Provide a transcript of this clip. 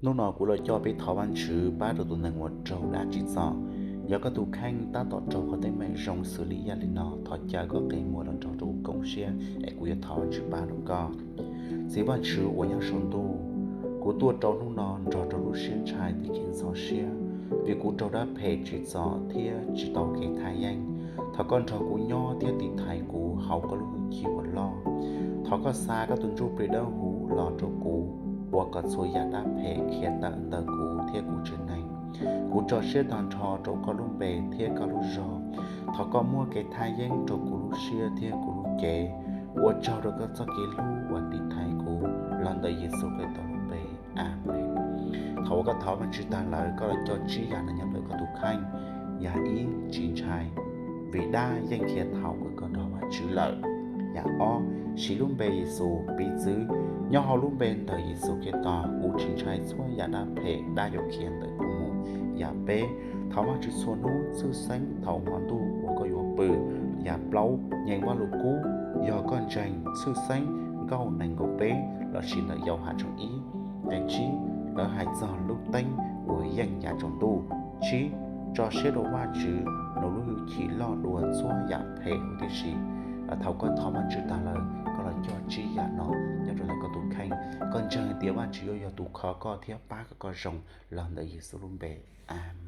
Hnub no kuv los coj peb thov Vajtswv pab rau tus neeg uas raug dab tsim txom. Yog koj tus kheej tab tom raug qhov teeb meem zoo xws li yam li no, thov caw koj qe muag los nrog rau kuv koom siab es kuv yuav thov Vajtswv pab rau koj. Txiv Vajtswv uas nyob saum ntuj, kuv tuaj rau hnub no nrog rau lub siab ntshai thiab kev ntxhov siab, vim kuv raug dab phem tsim txom thiab tsis tau kev thaj yeeb. Thov koj nrog kuv nyob thiab tiv thaiv kuv hauv koj lub hwj chim uas loj. Thov koj xa koj tus Ntsuj Plig Dawb Huv los rau kuv, ua kom txhua yam dab phem khiav tawm ntawm kuv thiab kuv tsev neeg. Kuv tso siab tag nrho rau koj lub npe thiab koj lub zog. Thov koj muab kev thaj yeeb rau kuv lub siab thiab kuv lub cev. Ua tsaug rau koj txoj kev hlub uas tiv thaiv kuv, los ntawm Yexus Khetos lub npe, Amees. Thaum uas koj thov Vajtswv tag lawm, koj los coj tsib yam no nyob ntawm koj tus kheej. Yam ib, tsis ntshai, vim dab yeej khiav thaum uas koj nrog Vajtswv lawm. Yam ob, siv lub npe Yexus piv txwv. Nyob hauv lub npe ntawm Yexus Khetos, kuv tsis ntshai txhua yam dab phem dab yuav khiav ntawm kuv mus. Yam peb, thov Vajtswv txhua hnub tshwj xeeb thaum hmo ntuj uas koj yuav pw. Yam plaub, nyeem Vajluskub. Yog koj ntseeg tshwj xeeb nkauj nees nkaum peb lossis ntawm Yauhas tshooj ib nqe tsib, lawv hais txog lub teeb uas yeej ya tsaus ntuj. Tsib, tso siab rau Vajtswv, nws lub hwj chim loj dua txhua yam phem huv tib si. Thaum koj thov Vajtswv tag lawm, koj los coj tsib yam no nyob rau ntawm koj tus kheej. Koj ntseeg hais tias Vajtswv yuav yog tus kho koj thiab pab kom koj zoo, los ntawm Yexus lub npe, Amees.